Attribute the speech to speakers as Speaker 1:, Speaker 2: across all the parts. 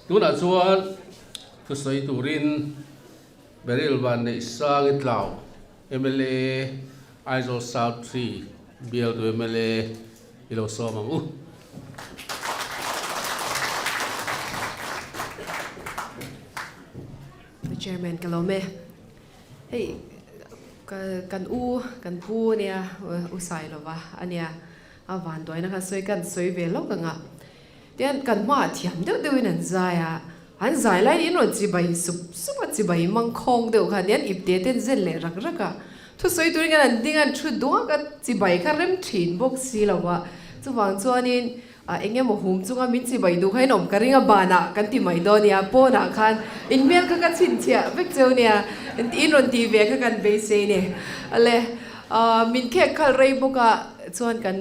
Speaker 1: Tunah chuan thusawi turin Beryl Vanneihsangi Tlau, mla, Aizawl South Tree bialtu mla i lo sawm ang u.
Speaker 2: Chairman ka lawm e. Hei kan u kan pu ania u Sailova ania a vanduaina khan sawi kan sawi ve lawk ang a. Tian kan hmaah thiam deuh deuhin an zai a, an zai laiin in rawn chibai sup sup a, chibai mangkhawng deuh khan nia an ip te ten zen leh rak rak a. Thusawi turin khan an ding a, an thu duak a, chibai kha rem thin bawk si lo a. Chuvang chuanin eng emaw hum chunga min chibai duh kha in awm ka ring a, banah kan ti mai dawn nia, pawnah khan in hmel kha ka chhinchhiah vek cheu nia, in rawn tih ve kha kan beisei ni. Ale min khek khalh rei bawk a. Chuan kan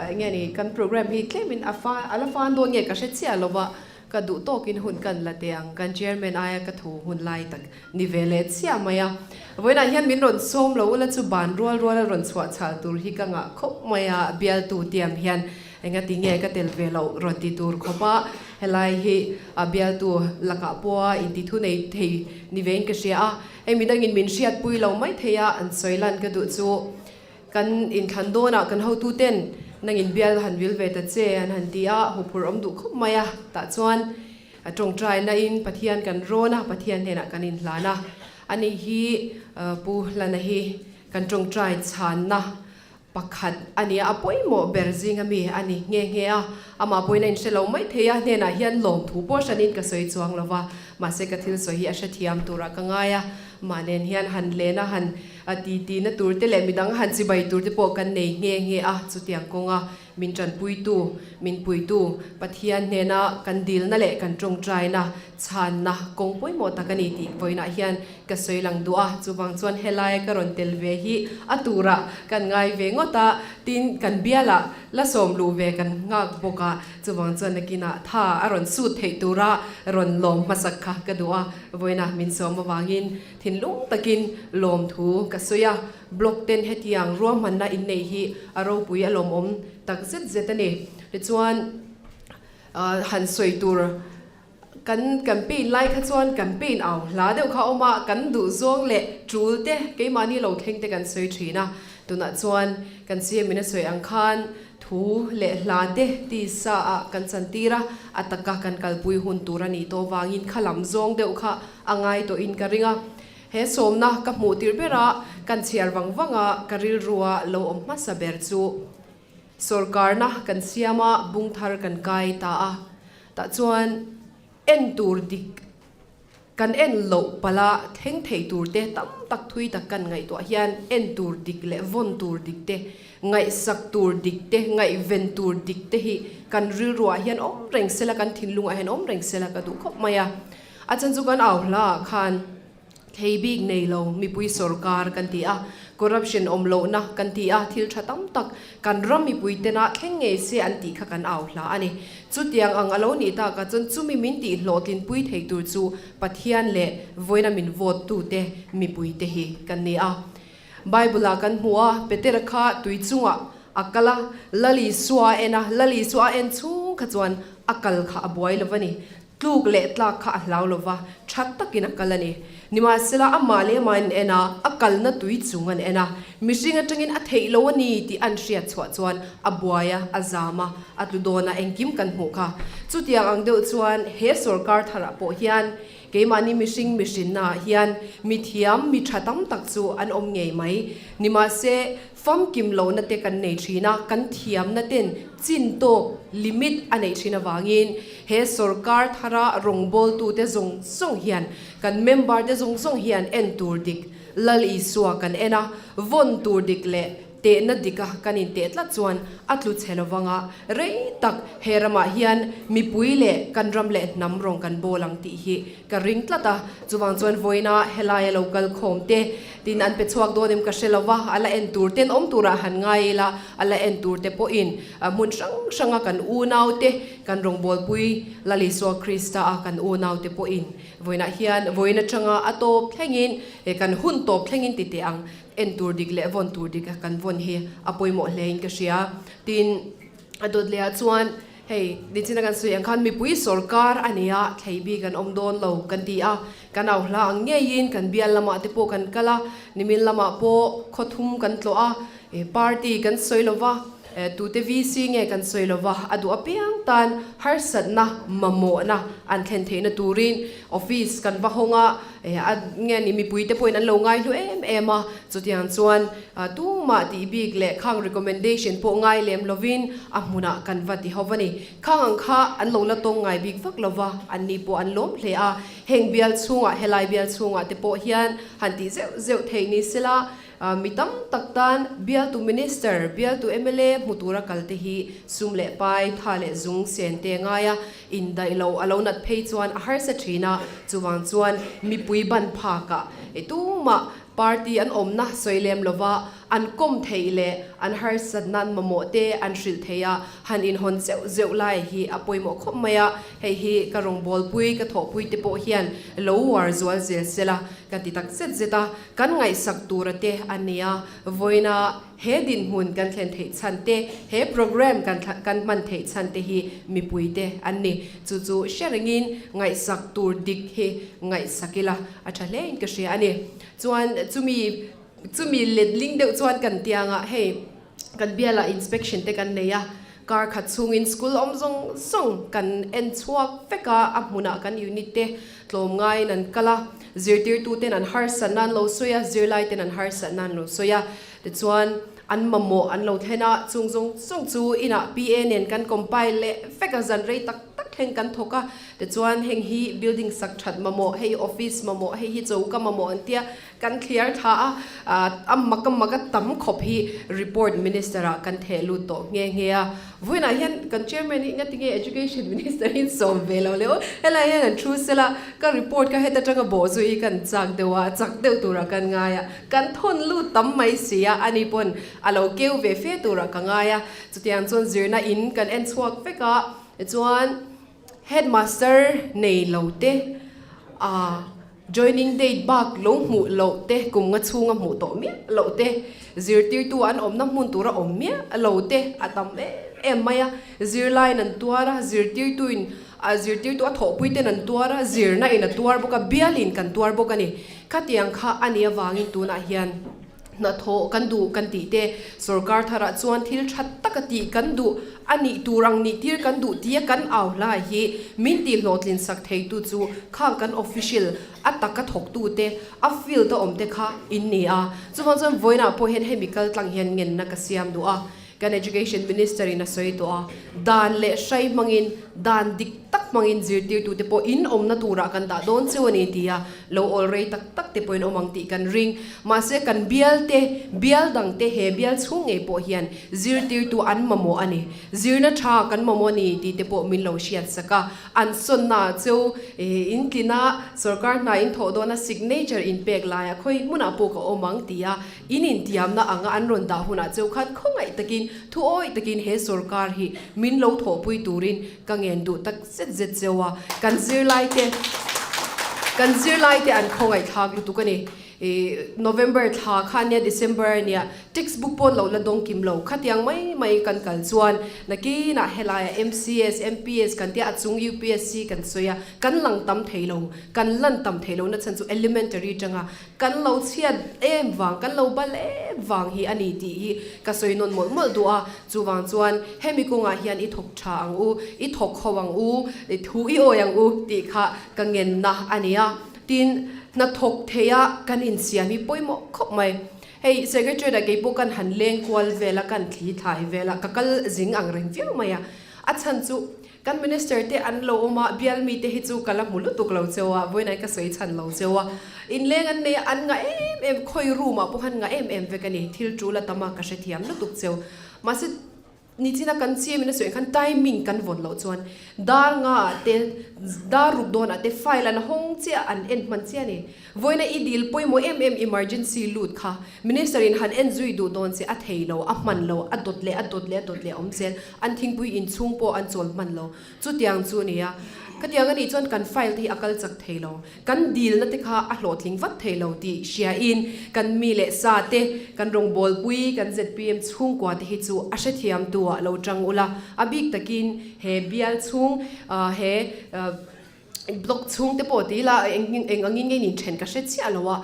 Speaker 2: enge ni kan program hi tlemin a fa a la fan dawn nge ka hre chiah lo va, ka duh tawkin hun kan la teh ang, kan chairman aia ka thu hun lai tak ni ve leh chiah mai a. Vawiinah hian min rawn sawm lo ula chu ban rual rual a rawn chhuah chhal tur hi ka ngah khawp mai a, bialtu tiam hian engati nge ka tel ve loh rawn ti tur khawp a, helai hi bialtu lakah pawha inti thu nei thei ni vein ka hria a, hei midangin min hriatpui lo mai thei a, an sawi lan ka duh chu. Kan inthlan dawnah kan hotuten nang inbial han vil ve ta che an han ti a, huphurh awm duh khawp mai a. Tah chuan tawngtaina in Pathian kan rawn a, Pathian hnenah kan inhlan a. Ani hi Pu Hlana hi kan tawngtai chhanna pakhat a ni a, a pawimawh ber zinga mi a ni nghe nghe a. Amah pawhin a inhre lo mai thei a, hnenah hian lawmthu pawh hranin ka sawi chuang lo va, mahse ka thil sawi hi a hrethiam turah ka ngai a. Mah nen hian han len a, han A titi na tur te leh midang han chibai tur te pawh kan nei nghe nghe a, chutiang kawnga min tanpuitu, min puitu Pathian hnena kan dilna leh kan tawngtaina chhanna kawng pawimawh tak a ni tih vawiinah hian ka sawi lang duh a, chuvang chuan helai ka rawn tel ve hi a turah kan ngai ve ngawt a, tin kan bialah la sawm luh ve kan nghak bawk a, chuvang chuan nakinah tha a rawn sut theih tura rawn lawm hmasak kha ka duh a, vawiinah min sawm avangin Thinlung takin lawmthu ka sawi a, blog ten hetiang ruahmanna inneih hi a ropui a lawmawm tak zet zet a ni. Tichuan han sawi tur kan campaign lai kha chuan campaign au hla deuh kha a awm a, kan duhzawng leh tul te keimahni lo thleng te kan sawi thin a, tunah chuan kan CM in a sawi ang khan Thu leh hla te tisa ah kan chantir a, a taka kan kalpui hun tur a nih tawh vangin kha lam zawng deuh kha a ngai tawhin ka ring a. He sawmna ka hmuh tirh bera kan chhiar vang vang a, ka rilrua lo awm hmasa ber chu sawrkarna kan siam a, bung thar kan kai ta a, tah chuan en tur dik Kan en loh palh a, thleng thei tur te tam tak thui tak kan ngaihtuah hian en tur dik leh vawn tur dik te, ngaihsak tur dik te, ngaihven tur dik te hi kan rilruah hian awm reng sela, kan thinlungah hian awm reng sela ka duh khawp mai a. A chan chu kan au hlaah khan thei bik nei lo mipui sawrkar kan ti a, corruption awm lohna kan ti a, thil tha tam tak Kan ram mipui tena thleng ngei se an tih kha kan au hla a ni. Chutiang ang a lo nih takah chuan chumi min tih hlawhtlinpui thei tur chu Pathian leh vawiina min vote tute mipuite hi kan ni a. Bible-ah kan hmu a, Petera kha tui chungah a kal a, Lal Isua a en a, Lal Isua a en chhung kha chuan a kal kha a buai lo va ni. Tluk leh tlak kha a hlau lo va, tha takin a kal a ni. Nimahsela, amah leh amah in en a, a kalna tui chung an en a. Mihring atangin a theih lo a ni tih an hriat chhuah chuan a buai a, a zam a, a tlu dawn a, engkim kan hmuh kha. Chutiang ang deuh chuan he sawrkar tharah pawh hian keimahni mihring mihrinnaah hian mithiam, mi tha tam tak chu an awm ngei mai. Nimahse, Famkim lohna te kan nei thin a, kan thiamna ten chin tawk, limit, a neih thin avangin he sorkar thara rawngbawltute zawng zawng hian, kan member te zawng zawng hian en tur dik Lal Isua kan en a, vawn tur dik leh tehna dika kan inteh tlat chuan a tlu chhe lovang a, rei tak he ramah hian mipui leh kan ram leh hnam rawng kan bawl ang tih hi ka ring tlat a, chuvang chuan vawiina helaia lo kal khawm te tin an pe chhuak dawn em ka hre lo va, a la en tur ten awm turah han ngai ila, a la en tur te pawhin hmun hrang hranga kan unau te, kan rawngbawlpui Lal Isua Krista a kan unau te pawhin vawiinah hian vawiin atanga a tawp thlengin he kan hun tawp thlengin ti teh ang, en tur dik leh vawn tur dik kan vawn hi a pawimawh hle in ka hria. Tin, a dawt lehah chuan. Hei, nichina kan sawi ang khan mipui sawrkar a ni a, thlei bik an awm dawn lo kan ti a. Kan au hla ang ngeiin kan bial lamah te pawh kan kal a, nimin lamah pawh khaw thum kan tlawh a, party kan sawi lo va, tute VC nge kan sawi lo va, a duh apiang tan harsatna, mamawhna an thlen theihna turin office kan va hawng a, a nge ni mipui te pawhin an lo ngai hlu em em a, chutiang chuan tumah tih bik leh khang recommendation pawh ngai lem lovin a hmunah kan va ti ho va ni. Khang ang kha an lo la tawng ngai bik vak lo va, an ni pawh an lawm hle a, heng bial chhungah helai bial chhungah te pawh hian han tih zeuh zeuh theih ni sela, mi tam tak tan bialtu Minister, bialtu mla hmu tura kal te hi sum leh pai, tha leh zung sen te ngai a, indaih lo a lo nat phei chuan a harsa thin a, chuvang chuan mipui ban phakah tumah Party an awmna sawi lem lova an kawm theih leh an harsat nan mamawh te an hrilh theih a, han inhawn zeuh zeuh lai hi a pawimawh khawp mai a, hei hi ka rawngbawlpui ka thawhpui te pawh hian lo uar zual zel sela ka ti tak zet zet a, kan ngaihsak tura te a nia, vawiina he dinhmun kan thlen theih chhan te, he program kan kan hman theih chhan te hi mipui te an ni, chu chu hre rengin ngaihsak tur dik hi ngaihsak ila. A tha hle in ka hria a ni. Chuan chumi chumi letling deuh chuan kan tiang a, hei kan bialah inspection te kan nei a, kar khat chhungin school awm zawng zawng kan en chhuak vek a, a hmunah kan unit te tlawm ngaiin an kal a, zirtirtu ten an harsat nan lo sawi a, zirlai ten an harsat nan lo sawi a, tichuan an mamawh an lo thlen a, chung zawng zawng chu inah PA nen kan compile leh vek a, zan rei tak tak thleng kan thawk a. Tichuan heng hi building sak that mamawh, hei office mamawh, hei hi choka mamawh an tia kan thliar thla a, a mak a mak a tam khawp hi report minister ah kan theh lut tawh nghe nghe a. Vawiinah hian kan chairman hi engati nge education minister hi sawm ve lo le aw, helai hian an thu sela ka report kha heta tanga bawh zu hi kan chak deuh a, chak deuh turah kan ngai a, kan thawn lut tam mai si a, ani pawn a lo keu ve fe turah ka ngai a. Chutiang chuan zirna in kan en chhuak vek a, tichuan. Headmaster nei lo te, a joining date bak lo hmuh loh te, kum nga chhunga hmuh tawh miah loh te, zirtirtu an awmna hmun tura awm miah lo te a tam em em mai a. Zirlaiin an tuar a, zirtirtuin a zirtirtu a thawhpui ten an tuar a, zirna in a tuar bawk a, bialin kan tuar bawk a ni. Khatiang kha a nih avangin tunah hian. Hnathawh kan duh kan tih te, sorkar tharah chuan thil tha taka tih kan duh a nih tur ang nih tir kan duh tia kan au hlai hi min tih hlawhtlin sak theitu chu khang kan official a taka thawktu te, a field a awm te kha in ni a. Chuvang chuan vawiinah pawh hian hemi kal tlang hian ngenna ka siam duh a. Kan Education Minister in a sawi tawh a, dan leh hrai hmangin, dan dik tak hmangin zirtirtute pawh in awmna turah kan dah dawn cheu a ni ti a, lo awl rei tak tak te pawhin awm ang tih kan ring. Mahse kan bial te, bial dang te he bial chhung ngei pawh hian zirtirtu an mamawh a ni. Zirna tha kan mamawh a ni tih te pawh min lo hriat sak a, an sawnna cheu in tlina sorkar hna in thawh dawna signature in pek laiah khawi hmunah pawh ka awm ang ti a, In intiamna anga an rawn dah hunah cheu khan khawngaih takin, thu awih takin he sorkar hi min lo thawhpui turin ka ngen duh tak zet zet cheu a, kan zirlaite kan zirlaite an khawngaih thlak lutuk a ni. Ih November thla kha ania December ania textbook pawn lo la dawng kim lo khatiang mai mai kan kal chuan nakinah helaiah MCS, MPS kan tia a chung UPSC kan sawi a, kan lang tam thei lo, kan lan tam thei lo na chhan chu elementary tanga Kan lo chhiat em vang, kan lo bal em vang hi a ni tih hi ka sawi nawn mawlh mawlh duh a. Chuvang chuan hemi kawngah hian i thawk tha ang u, i thawk ho ang u, i thu i awi ang u tih kha ka ngenna a ni a. Tin, hnathawk theia kan insiam hi pawimawh khawp mai. Hei Secretariat-ah keipawh kan han leng kual vel a, kan thli thlai vel a, ka kal zing ang reng viau mai a. A chhan chu Kan Minister te an lo awm a, bial mite hi chu ka la hmu lutuk lo cheu a, vawiinah ka sawi chhan lo cheu a. Inleng an nei a, an ngah em em, khawi room ah pawh han ngah em em vek a ni, thil tul a tam a, ka hrethiam lutuk cheu. Mahse, nichina kan chiam in a sawi ang khan timing kan vawn loh chuan dar nga ah te, dar ruk dawn ah te file an hawng chiah, an en hman chiah a ni. Vawiina i dil pawimawh em em emergency lut kha Minister in han en zui duh dawn che a thei lo, a hman lo, a dawt leh a dawt leh a dawt leh a awm zel, an thingpui inchhung pawh an chawl hman lo. Chutiang chu nia. Khatiang a nih chuan kan file te hi a kal chak thei lo. Kan dilna te kha a hlawhtling vat thei lo tih hriain kan mi leh sa te, kan rawngbawlpui, kan zpm chhungkua te hi chu a hrethiam tu ah lo tang ula, a bik takin he bial chhung he block chhung te pawh ti ila eng eng angin nge in then ka hre chiah lo a,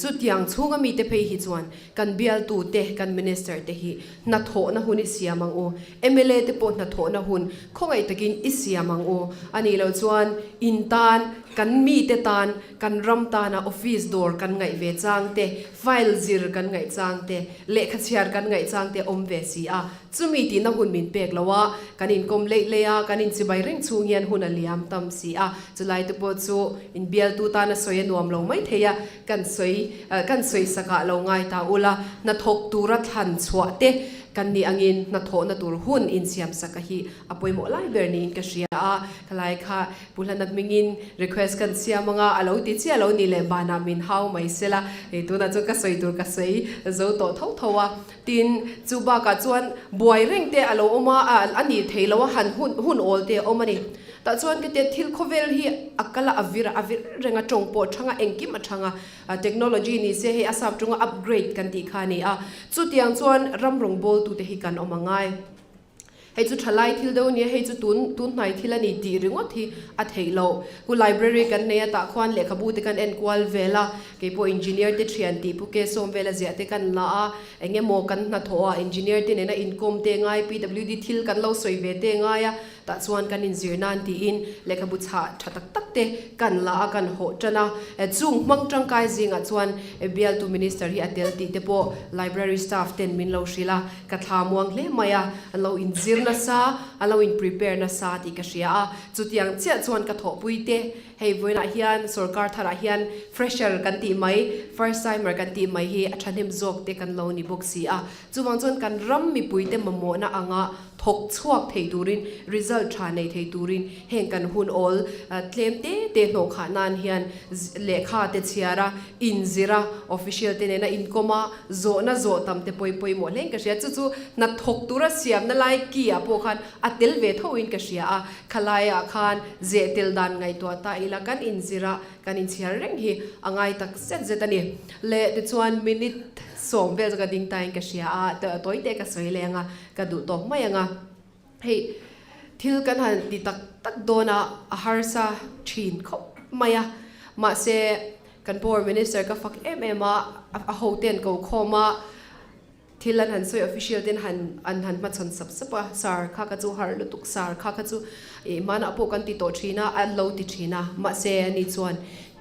Speaker 2: chutiang chhunga mi te phei hi chuan kan bialtu te, kan minister te hi hnathawhna hun i siam ang u, mla te pawh hnathawhna hun khawngaih takin i siam ang u. A nih loh chuan in tan, kan mite tan, kan ram tana office dawr kan ngaih ve chang te, file zir kan ngaih chang te, lehkha chhiar kan ngaih chang te awm ve si a, chumi tihna hun min pek lo a, kan inkawm leih leih a, kan inchibai reng chhung hian hun a liam tam si a, chulai te pawh chu inbialtu tana sawi a nuam lo mai thei a. Kan sawi kan sawi sakah lo ngai ta ula, hnathawk tura thlan chhuah te kan nih angin hnathawhna tur hun insiam saka hi a pawimawh lai ber niin ka hria a. Khalai kha Pu Hlana hmingin request kan siam anga a lo ti chiah lo nih leh banah min hau mai sela, hei tunah chuan ka sawi tur ka sawi zo tawh tho tho a. Tin, chu bakah chuan buai reng te a lo awm a, a nih theih loh a han hun hun awl te a awm a ni. Tah chuan ka tia thil khawvel hi a kal a, a vir a, a vir reng a, tawng pawh a thang a, engkim a thang a, technology ni se hei a sap tawnga upgrade kan tih kha a ni a. Chutiang chuan ram rawngbawltute hi kan awm a ngai. Hei chu thalai thil deuh a nia, hei chu tun tun hnai thil a ni tih ringawt hi a theih loh. Ku library kan nei a, tah khuan lehkhabu te kan en kual vel a, kei pawh engineer te thian tih pu ke sawm vel a ziah te kan la a, eng emaw kan hnathawh a engineer te nena inkawm te ngai, PWD thil kan lo sawi ve te ngai a, Tah chuan kan inzir nan tiin lehkhabu chhah tha tak tak te kan la a, kan hawh tan a. Chung hmang tangkai zingah chuan bialtu minister hi a tel tih te pawh library staff ten min lo hrilh a, ka thla muang hle mai a, an lo inzir nasa, an lo in prepare nasa tih ka hria a. Chutiang chiah chuan ka thawhpui te, hei vawiinah hian sorkar tharah hian fresher kan tih mai, first timer kan tih mai hi a thahnem zawk te kan lo ni bawk si a. Chuvang chuan kan ram mipuite mamawhna anga thawk chhuak thei turin, result tha nei thei turin heng kan hun awl tlem te te hnawh khah nan hian lehkha te chhiar a, inzir a, official te nena inkawm a, zawhna zawh tam te pawi pawimawh hlein ka hria. Chu chu hna thawk tura siamna lai ki ah pawh khan a tel ve tho in ka hria a, khalai ah khan zeh tel dan ngaihtuah ta ila kan inzir a, kan inchhiar reng hi a ngai tak zet zet a ni. Le tichuan minute sawm vel chu ka ding tain ka hria a, tawi te ka sawi leng a, Ka duh tawk mai ang a, hei thil kan han ti tak tak dawn a, a harsa thin khawp mai a, mahse kan power minister ka fak em em a, a ho ten ko khawm a, thil an han sawi official ten han an han hmachhawn sap sap a, sar kha kha chu har lutuk, sar kha kha chu ih hmanah pawh kan ti tawh thin a, an lo ti thin a, mahse ani chuan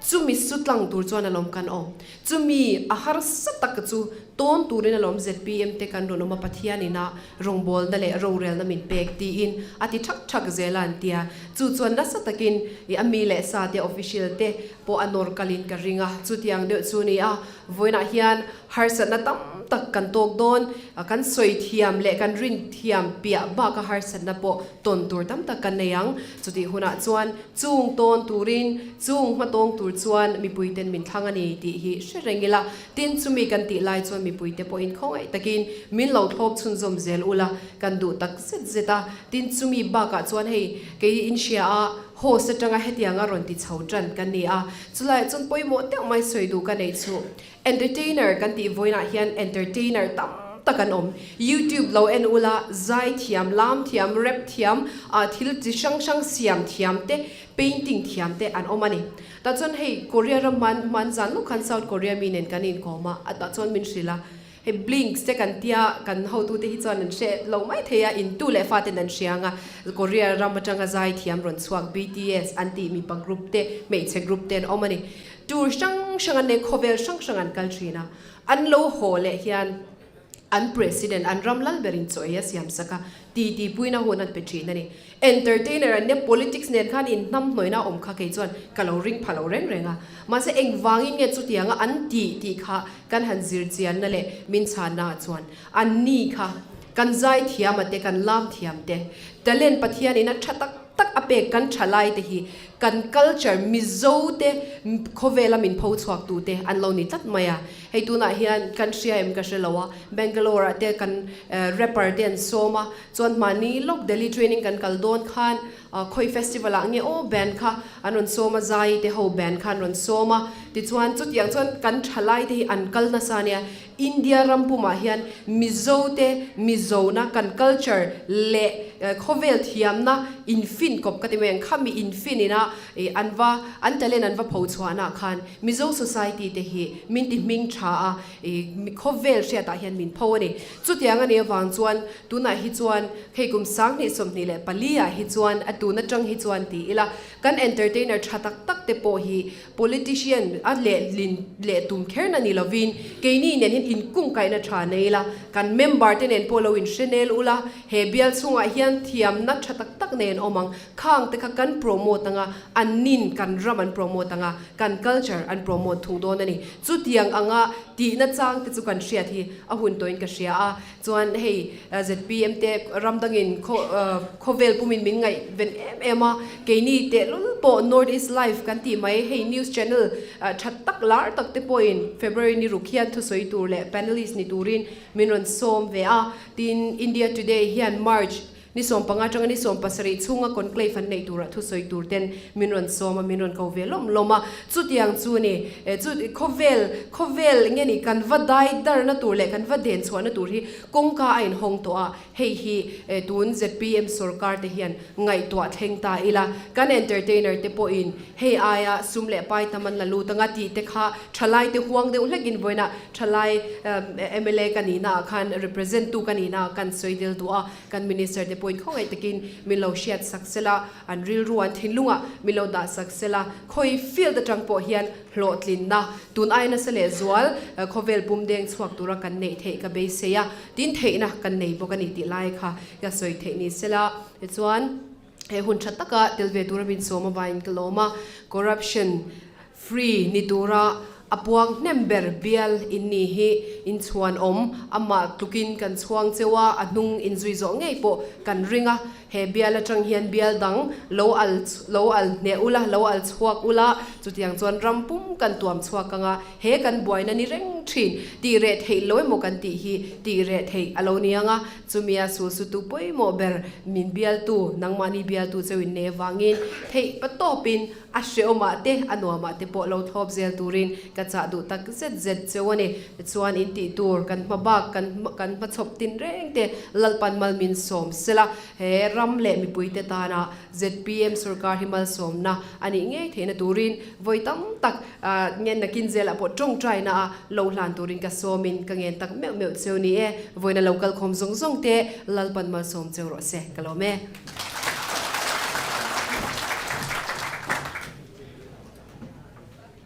Speaker 2: chumi su tlang tur chuan alawm kan awm. Chumi a harsa tak chu tawn turin alawm zpm te kan rawn awm a, Pathian ina rawngbawlna leh rorelna min pek tiin a ti thak thak zel a an tia. Chu chuan nasa takin i a mi leh sa te official te pawh a nawr kalin ka ring a, chutiang deuh chu ni a. Vawiinah hian harsatna tam tak kan tawk dawn, kan sawi thiam leh kan rin thiam piah baka harsatna pawh tawn tur tam tak kan nei ang. Chutih hunah chuan Chung tawn turin, chung hma tawng tur chuan mipuiten min thlang a ni tih hi hre reng ila. Tin, chumi kan tih lai chuan mipuite pawhin khawngaih takin min lo thlawp chhunzawm zel ula, kan duh tak zet zet a. Tin, chumi bakah chuan hei kei inhria a, host atanga hetianga rawn ti chho tan kan ni a. Chulaiah chuan pawimawh deuh mai sawi duh ka neih chu. Entertainer kan tih vawiinah hian entertainer tam tak an awm. YouTube lo en ula, zai thiam, lam thiam, rap thiam, ah thil chi hrang hrang siam thiam te, painting thiam te an awm a ni. Tah chuan hei Korea ram hman hman zan lawk khan South Korea mi nen kan inkawm a, a tah chuan min hrilh a, hei Blinks te kan tia kan hotute hi chuan an hre lo mai thei a, in tu leh fa ten an hria ang a, Korea ram atanga zai thiam rawn chhuak BTS an tih mipa group te, hmeichhe group te an awm a ni. Tour hrang hrang an nei, khawvel hrang hrang an kal thin a, an lo haw leh hian an president, an ram lal berin chaw ei a siam sak a, ti ti puina hun an pe thin a ni. Entertainer an nia, politics nen khan in hnam hnawihna awm kha kei chuan ka lo ring pha lo reng reng a, mahse engvangin nge chutianga an tih tih kha kan han zir chianna leh min chhanna ah chuan an ni kha kan zai thiam a te, kan lam thiam te, talent Pathianin a tha tak tak a pek kan tha lai te hi. Kan culture Mizo te khawvela min pho chhuak tu te an lo ni tlat mai a. Hei tunah hian kan hria em ka hre lo a, Bangalore ah te kan rapper te an sawm a, chuan mahni lawk Delhi training kan kal dawn khan khawi festival ah nge aw band kha an rawn sawm a, zai te ho band kha an rawn sawm a, tichuan chutiang chuan kan thalai te hi an kal nasa ania, India ram pumah hian Mizo te Mizona kan culture leh khawvel thiamna infin kawp ka ti mai ang, khami infin ina an va an talent an va pho chhuahna khan Mizo society te hi min ti hming tha a, khawvel hriatah hian min pho a ni. Chutiang a nih avang chuan tunah hi chuan hei kum 2024 ah hi chuan a tun atang hi chuan ti ila kan entertainer tha tak tak te pawh hi Politician a lehlin leh tum kher na ni lovin keini nen hian inkungkaihna tha nei ila, kan member te nen pawh lo inhre nel ula, he bial chhungah hian thiamna tha tak tak nen awm ang, khang te kha kan promote anga, an nin kan ram an promote anga, kan culture an promote thung dawn a ni. Chutiang anga tihna chang te chu kan hriat hi a hun tawhin ka hria a, Chuan hei zpm te ram dangin khawvel pumin min ngaihven em em a, keini tehlul pawh North East Live kan tih mai hei news channel tha tak lar tak te pawhin February ni ruk hian thusawi tur leh panelist ni turin min rawn sawm ve a, tin India Today hian March Ni 15 atanga ni 17 chhunga conclave an neih turah thusawi tur ten min rawn sawm a, min rawn ko ve lawm lawm a. Chutiang chu ni, chu khawvel, khawvel nge ni kan va dai darna tur leh kan va den chhuahna tur hi kawngka a inhawng tawh a, hei hi tun zpm sorkar te hian ngaihtuah thleng ta ila, kan entertainer te pawhin hei aia sum leh pai tam an la lut anga tih te kha thalai te huang deuh hlekin vawiinah thalai mla ka nihnaah khan represent tu ka nihnaah kan sawi del duh a. Kan Minister te pawhin khawngaih takin min lo hriat sak sela, an rilru an thinlungah min lo dah sak sela, khawi field atang pawh hian hlawhtlinna tun ai nasa leh zual khawvel pum deng chhuak tura kan neih theih ka beisei a, tin theihna kan nei bawk a ni tih lai kha ka sawi theih ni sela. Tichuan he hun tha taka tel ve tura min sawm avangin ka lawm a, corruption Free ni tura a puang hnem ber bial in ni hi in chhuan awm, amah tlukin kan chhuang cheu a, a hnung in zui zawh ngei pawh kan ring a, he bial atang hian bial dang lo al lo al hneh ula, lo al chhuak ula, chutiang chuan ram pum kan tuam chhuak ang a, he kan buaina ni reng thin, tih reh theih lo emaw kan tih hi tih reh theih a lo ni ang a, chumia sulsutu pawimawh ber min bialtu, nangmahni bialtu cheu in nei avangin theih patawpin A hreawmah te, a nuamah te pawh lo thlawp zel turin ka chah duh tak zet zet cheu a ni. Tichuan in tih tur kan hma bak, kan kan hmachhawp tin reng te Lalpan mal min sawm sela, he ram leh mipuite tana zpm sorkar hi malsawmna a nih ngei theihna turin vawi tam tak ngen nakin zelah pawh tawngtaina a lo hlan turin ka sawmin ka ngen tak meuh meuh cheu ni e. Vawiina lo kalkhawm zawng zawng te Lalpan malsawm cheu rawh se ka lawm e.